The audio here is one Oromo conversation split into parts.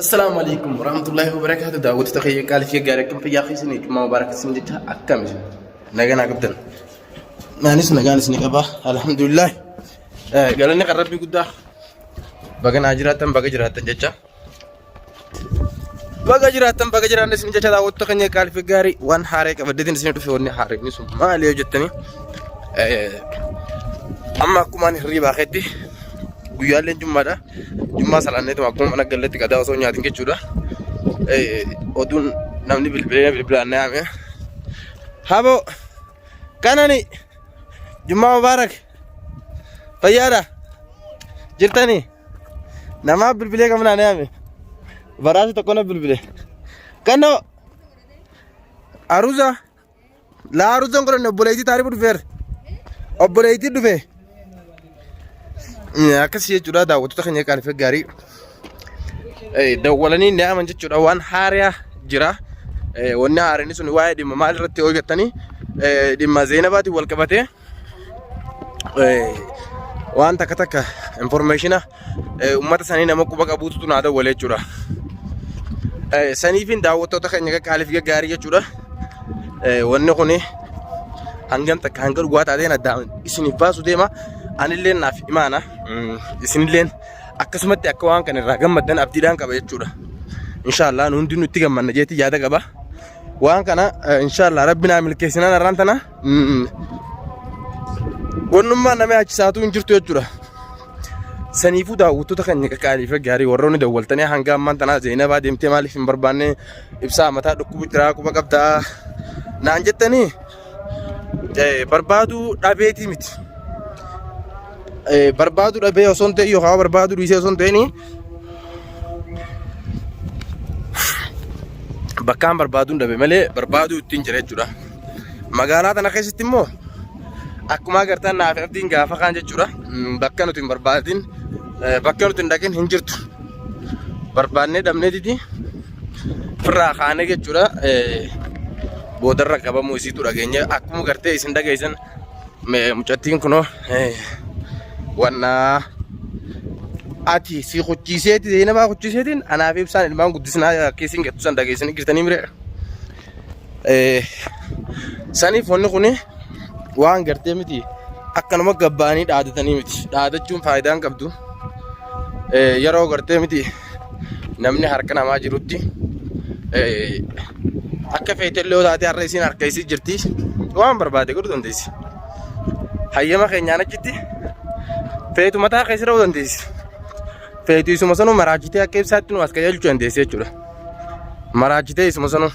Assalaamu alaikum warahmatullahi wabarakatuh. Daawwattoota kiyya qaalii fi gaarii akkam fayyaa keessanii Jummaa mubaarak isin jecha akkam isin nagaa naa qabdan. Anis nagaan isin qaba alhamdulillah. Galanni kan rabbii guddaa baga naa jiraattan baga jiraattan jecha. Baga jiraattan baga jiraanne isin jecha daawwattoota keenya qaalii fi gaarii waan haaree qabaddeetiin isin dhufe wanni haareen sun maali yoo jettanii amma akkumaan hirriibaa keetti guyyaalleen jummaadha. Jummaa salaanneetuma akkuma mana galletti qadaa osoo nyaatin jechuudha. Oduun namni bilbilee bilbilaan na yaame. Haboo kanani Jummaa mubaarak fayyaadha jirtanii namaa bilbilee qabnaa na yaame. Baraasi tokko na bilbile. Kannoo aruuza. Laa aruuzan godhanne obboleettii taarifu dhufeera. Obboleettii dhufe. Akkasii jechuudha daawwattoota keenya qaalii fi gaarii. Dawwalanii ni aman jechuudha waan haariyaa jira. Wanni haaraan sun waa'ee dhimma maal irratti hojjettanii dhimma Zeenabaatiin wal qabatee waan takka takka informeeshina uummata sanii nama quba qabuutu naa dawwale jechuudha. Saniifin daawwattoota keenya qaqqaalii fi gaggaarii jechuudha. Wanni kun hangam takka hanga dhugaa taateen addaan isiniif baasu deema. Anillee naaf imaana. Isinilleen akkasumatti akka waan kana irraa gammaddan abdiidhaan qaba jechuudha. Inshaallah nu hundinuu itti gammanna jeetii yaada qaba. Waan kana inshaallah rabbi naa milkeessinaan har'aan tana Wannummaan nama yaachisaatu hin jirtu jechuudha. Saniifuu daawwattoota keenya qaqqaalii fi gaarii warroonni dawwaltanii hanga ammaan tanaa Zeenabaa deemtee maaliif hin barbaanne ibsaa mataa dhukkubu jiraa quba qabdaa naan jettanii barbaaduu dhabeetii miti. Barbaaduu dhabee osoo hin ta'in yookaan barbaaduu dhiisee osoo hin ta'in bakkaan barbaaduun dhabe malee barbaaduu ittiin jira jechuudha. Magaalaa tana keessatti immoo akkuma agartan naaf abdiin gaafa kaan jechuudha. Bakka nuti hin barbaadin bakka nuti hin dhaqin hin jirtu. Barbaannee dhabneetiti firraa kaanee jechuudha. Boodarra qabamuu isiitu dhageenye akkuma gartee isin dhageessan mucattiin kunoo wannaa ati si kuchiiseeti Zeenabaa kuchiiseetiin anaaf ibsaan ilmaan guddisnaa akka isin jettu san dhageessanii jirtanii miree. Saniif wanni kun waan gartee miti akkanuma gabbaanii dhaadatanii miti. Dhaadachuun faayidaa hin qabdu. Yeroo gartee miti namni harka namaa jirutti akka feetellee yoo taate har'a isiin harka isii jirti waan barbaade godhuu dandeessi. Hayyama keenyaan achitti feetu mataa keessa dha'uu dandeessi. Feetu isuma sanuu maraachitee akka ibsaatti nu as qajeelchuu dandeessi jechuudha. Maraachitee isuma sanuu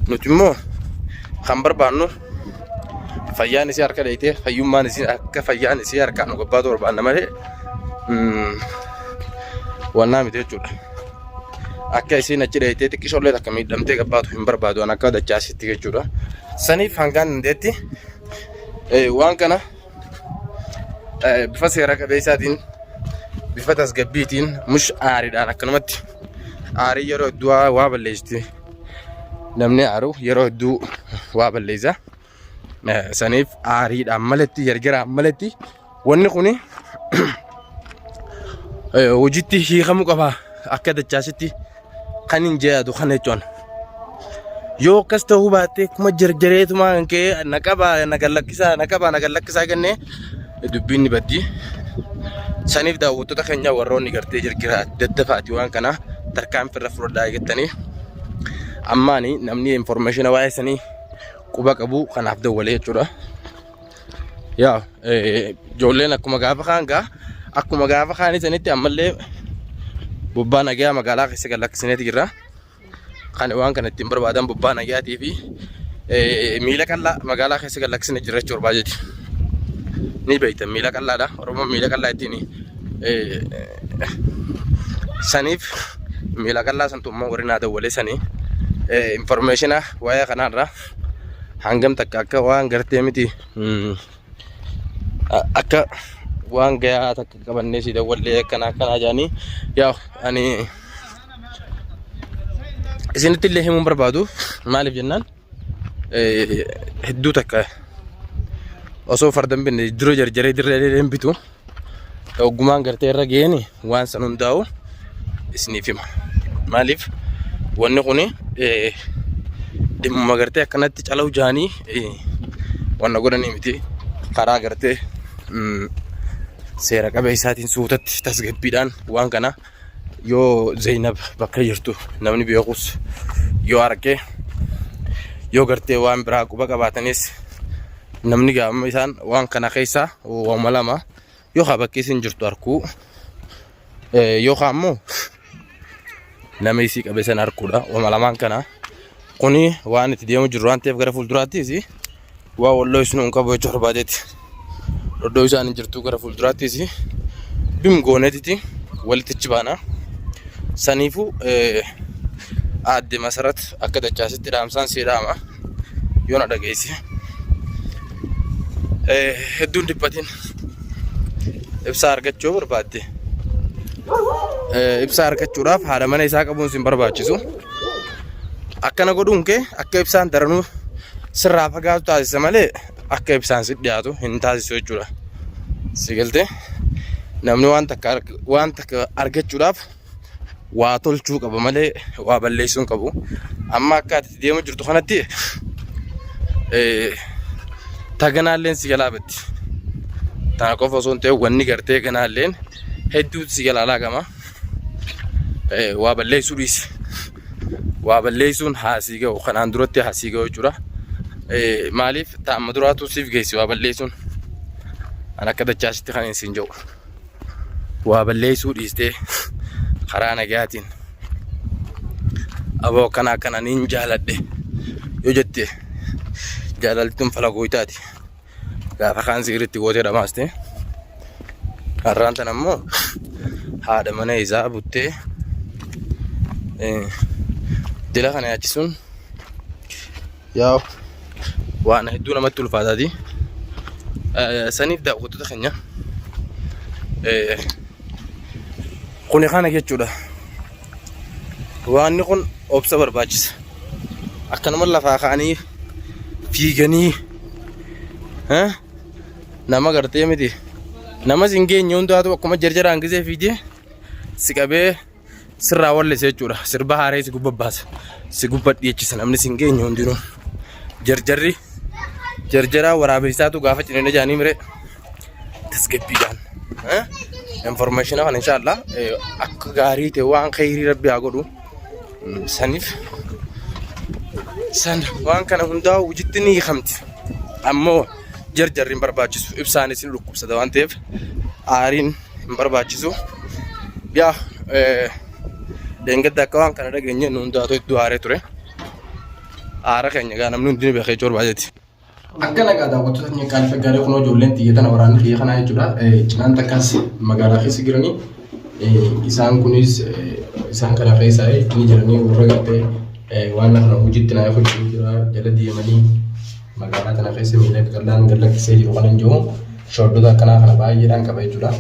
nuti immoo kan barbaannu fayyaan isii harka dheeytee fayyummaan isii akka fayyaan isii harkaan nu gabbaatu barbaanna malee wannaa miti jechuudha. Akka isiin achi dheeytee xiqqishoollee takka miidhamtee gabbaatu hin barbaadu an akka dachaasitti jechuudha. Saniif hangaan dandeetti waan kana bifa seera qabeessaatiin bifa tasgabbiitiin mush aariidhaan akkanumatti aarii yeroo hedduu waa balleessiti. Namni aaru yeroo hedduu waa balleessa. Saniif aariidhaan malatti jarjaraan malatti wanni kuni hojiitti hiikamuu qaba akka dachaasitti kan hin jee'atu kana jechuun. Yoo akkas ta'uu baatte akkuma jarjareetumaa kan ka'e na qabaa na gallakkisaa na qabaa na gallakkisaa jennee dubbiin ni baddi. Saniif daawwattoota keenya warroonni gartee jirgira daddafaati waan kana tarkaanfii irra fudhadhaa jettanii ammaani namni information waa'ee sanii quba qabu kanaaf dawwalee jechuudha. Yaa ijoolleen akkuma gaafa kaan gaa akkuma gaafa kaanii sanitti ammallee bobbaa nagayaa magaalaa keessa gad lakkisineeti jirra. Kan waan kana ittiin barbaadan bobbaa nagayaatii fi miila qal'aa magaalaa keessa gad lakkisine jirra jechuu barbaadeeti. Ni beektan miila qal'aadha. Oromoon miila qal'aa ittiin saniif miila qal'aa santu immoo warri naa dawwalee sanii informeeshina waa'ee kanaarraa hangam takka akka waan gartee miti akka waan gayaa takka qabannee si dawwallee akkana akkanaa jedhanii yaa ani isinitti illee himuun barbaadu maaliif jennaan hedduu takka osoo farda hin binne dura jarjaree dirree hin bitu oggumaan gartee irra geeni waan san hundaa'u isiniif hima. Maaliif wanni kuni dhimmuma gartee akkanatti calaw jaanii wanna godhanii miti karaa gartee seera qabeessaatiin suutatti tasgabbiidhaan waan kana yoo Zeynab bakka jirtu namni beekus yoo arge yoo gartee waan biraa quba qabaatanis namni gaama isaan waan kana keessaa waama lama yoo haa bakki isin jirtu arkuu yoo haa ammoo nama isii qabe san arkuudha waama lamaan kana kuni waan itti deemu jiru waan ta'eef gara fuulduraattis waa walloo isin hin qabu jechuu barbaadeeti. Iddoo isaan hin jirtu gara fuulduraattis bim gooneetiti walitti achi baana. Saniifuu aadde Masarat akka dachaasitti dhaamsaan sii dhaama yoo na dhageesse. Hedduun dhiphatin ibsaa argachuu barbaadde. Ibsaa argachuudhaaf haadha mana isaa qabuun sin barbaachisu. Akkana godhuun kee akka ibsaan daranuu sirraa fagaatu taasisa malee akka ibsaan si dhiyaatu hin taasisu jechuudha. Si galtee namni waan takka waan takka argachuudhaaf waa tolchuu qaba malee waa balleessuu hin qabu. Amma akka ati deemu jirtu kanatti taganaalleen si galaafatti. Tana qofa osoo hin ta'in wanni gartee ganaalleen hedduutu si jalaa laaqama. Waa balleessuu dhiisi. Waa balleessuun haa sii ga'u kanaan duratti haa sii ga'u jechuudha. Maaliif ta amma duraatu siif geessi waa balleessuun. An akka dachaasitti kan hin siin jedhu. Waa balleessuu dhiistee karaa nagaatiin aboo akkana akkana niin jaaladhe yoo jette jaalalli tun fala gooytaati. Gaafa kaan siiritti gootee dhamaaste. Har'aan tan ammoo haadha mana isaa buttee dila kana nyaachisuun yaa waan hedduu namatti ulfaataati. Saniif daawwattoota keenya kuni kana jechuudha. Waanni kun obsa barbaachisa. Akkanuma lafaa ka'anii fiiganii nama gartee miti. Namas hin geenye hundaatu akkuma jarjaraan gisee fiigee si qabee sirraa wallise jechuudha. Sirba haaree si gubba baasa. Si gubba dhiyeechisa namni si hin geenye hundinuu. Jarjarri jarjaraa waraabessaatu gaafa ciniina jaanii miree tasgabbiidhaan. Information kana inshallah akka gaarii ta'e waan khayrii rabbi haa godhu. Saniif san waan kana hundaa hojiitti ni hiikamti. Ammoo jarjarri hin barbaachisu. Ibsaanis ni dhukkubsata waan ta'eef aariin hin barbaachisu. Yaa dheengadda akka waan kana dhageenye nu hundaatu hedduu aaree ture. Aara keenya gaa namni hundi ni beekee jechuu barbaadeeti. Akka nagaa daawwattoota keenya qaalii fi gaarii kunoo ijoolleen xiyya tana waraanni xiyya kanaa jechuudha. Cinaan takkaas magaalaa keessa jiranii isaan kunis isaan kana keessaa ni jiranii warra gartee waan kana hojiitti naa hojii jira jala deemanii magaalaa tana keessa miila qallaan gad lakkisee jiru kan hin jiru shooddota akkanaa kana baay'eedhaan qaba jechuudha.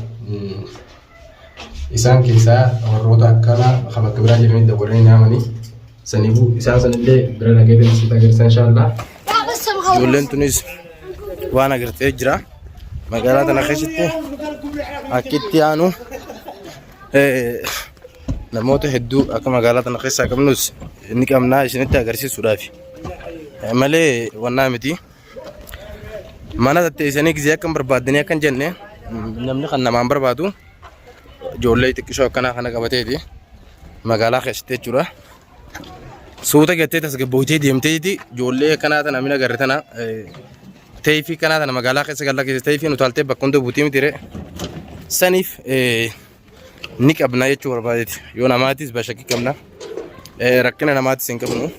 Isaan keessaa warroota akkanaa kan bakka biraa jiranii dawwalanii naamanii saniifuu isaan sanillee bira dhaqee deemsisaa agarsiisa inshaallah. Ijoolleen tunis waan agartee jira. Magaalaa tana keessatti akkitti aanu namoota hedduu akka magaalaa tana keessaa qabnus ni qabnaa isinitti agarsiisuudhaaf. Malee wannaa miti. Mana tatteessanii gisee akka hin barbaaddanii akka hin jenne namni kan namaan barbaadu ijoollee xiqqishoo akkanaa kana qabateeti magaalaa keessatti jechuudha. Suuta gattee tasgabbooytee deemteeti ijoollee akkanaa tana mina agarre tana teefii kanaa tana magaalaa keessa galla keessa teefiin utaaltee bakka hunda buutii miti ree. Saniif ni qabna jechuu barbaadeeti. Yoo namaatis bashakkii qabna. Rakkina namaatis hin qabnu.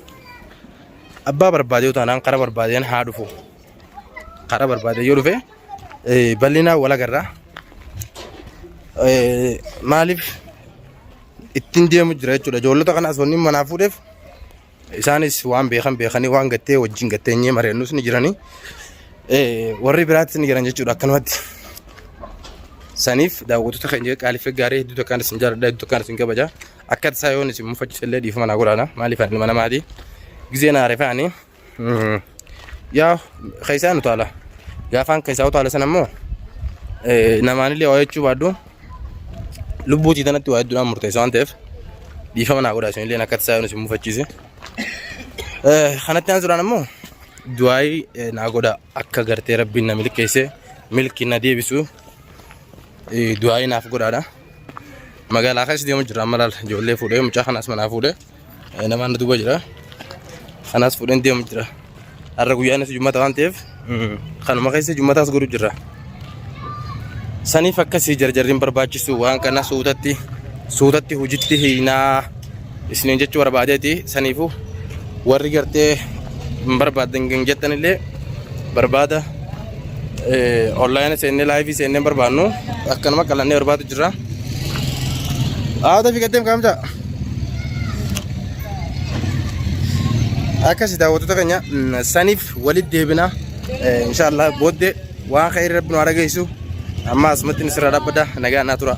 Abbaa barbaade yoo taanaan karaa barbaadeen haa dhufu. Karaa barbaade yoo dhufe bal'inaan wal agarra. Maaliif ittiin deemu jira jechuudha. Ijoollota kanaas wanni manaa fuudheef isaanis waan beekan beekanii waan gattee wajjin gatteenyee mari'annus ni jiranii. Warri biraattis ni jiran jechuudha akkanumatti. Saniif daawwattoota keenya qaalii fi gaarii hedduu takkaan isin jaalladha hedduu takkaan isin kabaja. Akka tasaa yoon isin mufachiise illee dhiifama naa godhaana maaliif ani ilma namaati. Gizee na arefaani yaa keessaa nu taala. Gaafaan keessaa utaala sana immoo namaanillee waa jechuu baadhu lubbuutii tanatti waa hedduudhaan murteessa waan ta'eef. Dhiifama naa godhaa isinillee akka tasaa yoon isin mufachiise. Kanatti aansuudhaan ammoo du'aayii naa godhaa akka gartee rabbiin na milkeesse milki na deebisu du'aayii naaf godhaadha. Magaalaa keessa deemu jira amma laal ijoollee fuudhee mucaa kanaas manaa fuudhee namaan na duuba jira. Kanaas fuudheen deemu jira. Har'a guyyaanis jummata waan ta'eef kanuma keessa jummataas godhu jira. Saniif akkasii jarjarriin barbaachisu waan kana suutatti suutatti hojitti hiinaa isiniin jechuu barbaadeeti. Saniifuu warri gartee hin barbaaddan kan jettanillee barbaada onlaayina seennee laayivii seennee barbaannu akkanuma qalannee barbaadu jirra. Haata fi gaddeem kaamta. Akkasi daawwattoota keenya saniif walitti deebina inshaallah booddee waan khayrii rabbi nu haa dhageessu amma asumatti sirraa dhaabbadha nagaa naa tura.